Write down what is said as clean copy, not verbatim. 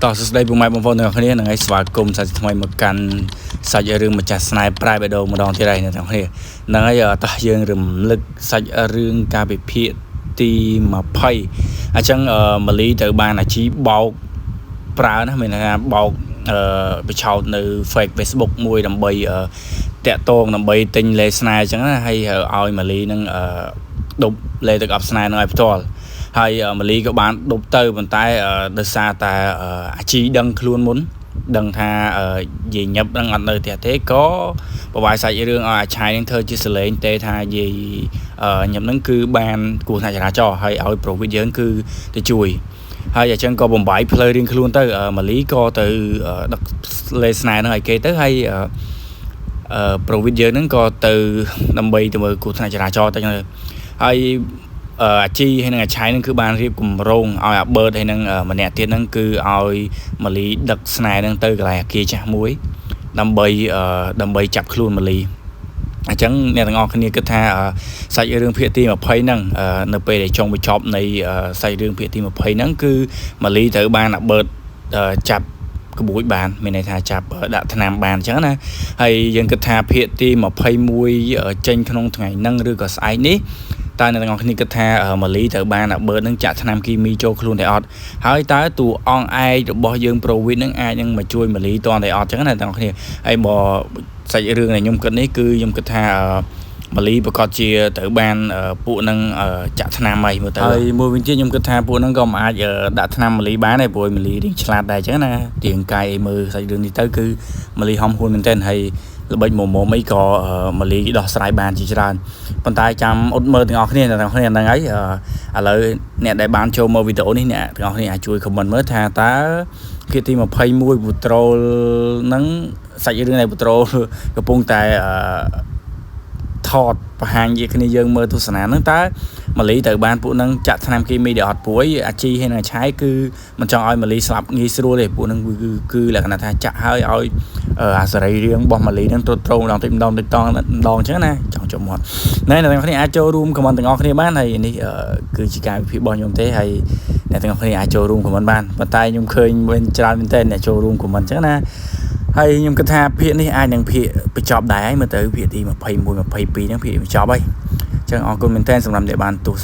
តោះសួស្តីពុកម៉ែបងប្អូនទាំងអស់គ្នានឹងឲ្យស្វាគមន៍សាជាថ្មីមកកាន់សាច់រឿងម្ចាស់ស្នេហ៍ប្រែបេះដូងម្ដងទៀតហើយអ្នកទាំងអស់គ្នាហ្នឹងហើយតោះយើងរំលឹកសាច់រឿងការពិភាក្សាទី20អញ្ចឹងម៉ាលីត្រូវបានអាជីបោកប្រើណាមានន័យថាបោកបិឆោតនៅ fake Facebook មួយដើម្បីតាក់ទងដើម្បីទិញលេស្នេហ៍អញ្ចឹងណាហើយឲ្យម៉ាលីនឹងដប់លេទឹកអប់ស្នេហ៍នឹងឲ្យផ្ទាល់ហើយម៉ាលីក៏បានដប់ទៅប៉ុន្តែដោយសារតែអាជីដឹងខ្លួនមុនដឹងថាយាយញឹបនឹងអត់នៅផ្ទះទេក៏បបាយសាច់រឿងឲ្យអាឆាយនឹងធ្វើជាសលេងទេថាយាយញឹបនឹងគឺបានគ្រោះថ្នាក់ចរាចរណ៍ហើយឲ្យប្រូវីតយើងគឺទៅជួយហើយអញ្ចឹងក៏បំបាយផ្លូវរៀងខ្លួនទៅម៉ាលីក៏ទៅដឹកលេស្នេហ៍នឹងឲ្យគេទៅហើយប្រូវីតយើងហ្នឹងក៏ទៅដើម្បីទៅមើលគ្រោះថ្នាក់ចរាចរណ៍ទៅហើយអាជីហើយនឹងអាឆៃហ្នឹងគឺបានរៀបគម្រោងឲ្យអាបឺតហើយនឹងម្នាក់ទៀតហ្នឹងគឺឲ្យម៉ាលីដឹកស្នេហ៍ហ្នឹងទៅកន្លែងអាគារចាស់មួយដើម្បីដើម្បីចាប់ខ្លួនម៉ាលីអញ្ចឹងអ្នកទាំងអស់គ្នាគិតថាសាច់រឿងភាគទី20ហ្នឹងនៅពេលដែលចុងបញ្ចប់នៃសាច់រឿងភាគទី20ហ្នឹងគឺម៉ាលីត្រូវបានអាបឺតចាប់ក្បួចបានមានន័យថាចាប់ដាក់ថ្នាំបានអញ្ចឹងណាហើយយើងគិតថាភាគទី21ចេញក្នុងថ្ងៃហ្នឹងឬក៏ស្អែកនេះតើអ្នកទាំងអស់គ្នាគិតថាម៉ាលីត្រូវបានអាបឺតនឹងចាក់ថ្នាំគីមីចូលខ្លួនតែអត់ហើយតើតួអង្គឯករបស់យើងប្រូវីតនឹងអាចនឹងមកជួយម៉ាលីតតែអត់អញ្ចឹងណាទាំងអស់គ្នាហើយបើសាច់រឿងដែលខ្ញុំគិតនេះគឺខ្ញុំគិតថាម៉ាលីប្រកាសជាត្រូវបានពួកនឹងចាក់ថ្នាំហើយមើលទៅហើយមួយវិញទៀតខ្ញុំគិតថាពួកនឹងក៏មិនអាចដាក់ថ្នាំម៉ាលីបានដែរព្រោះម៉ាលីរៀងឆ្លាតដែរអញ្ចឹងណាទៀងកាយឲ្យមើលសាច់រឿងនេះទៅគឺម៉ាលីហំហួនមែនទែនហើយល្បិចមុំមុំអីក៏ម៉ាលីដោះស្រាយបានជាច្រើនប៉ុន្តែចាំអត់មើលទាំងអស់គ្នាទាំងអស់គ្នាហ្នឹងហើយឥឡូវអ្នកដែលបានចូលមើលវីដេអូនេះអ្នកទាំងអស់គ្នាអាចជួយ comment មើលថាតើភាគទី21ពូត្រូលហ្នឹងសាច់រឿងនៃពូត្រូលកំពុងតែថតបង្ហាញជាគ្នាយើងមើលទស្សនាហ្នឹងតើម៉ាលីត្រូវបានពួកហ្នឹងចាក់ថ្នាំគីមីដែលអត់ព្រួយអាជីហើយនឹងអាឆាយគឺមិនចង់ឲ្យម៉ាលីស្លាប់ងាយស្រួលទេពួកហ្នឹងគឺគឺលក្ខណៈថាចាក់ហើយឲ្យអាសរីរាង្គរបស់ម៉ាលីហ្នឹងទ្រុឌទ្រោមម្ដងតិចម្ដងតិចតងម្ដងអញ្ចឹងណាចង់ចុះមាត់ណែអ្នកទាំងគ្នាអាចចូលរួម comment ទាំងអស់គ្នាបានហើយនេះគឺជាការវិភាគរបស់ខ្ញុំទេហើយអ្នកទាំងអស់គ្នាអាចចូលរួម comment បានប៉ុន្តែខ្ញុំឃើញវិញច្រើនមែនទែនអ្នកចូលរួម comment អញ្ចឹងណាហើយខ្ញុំគិតថាភាគនេះអាចនឹងភាគបញ្ចប់ដែរហើយមើលទៅភាគទី21 22ហ្នឹងភាគបញ្ចប់ហើយអញ្ចឹងអរគុណមែនទែនសម្រាប់អ្នកបានទស្សនា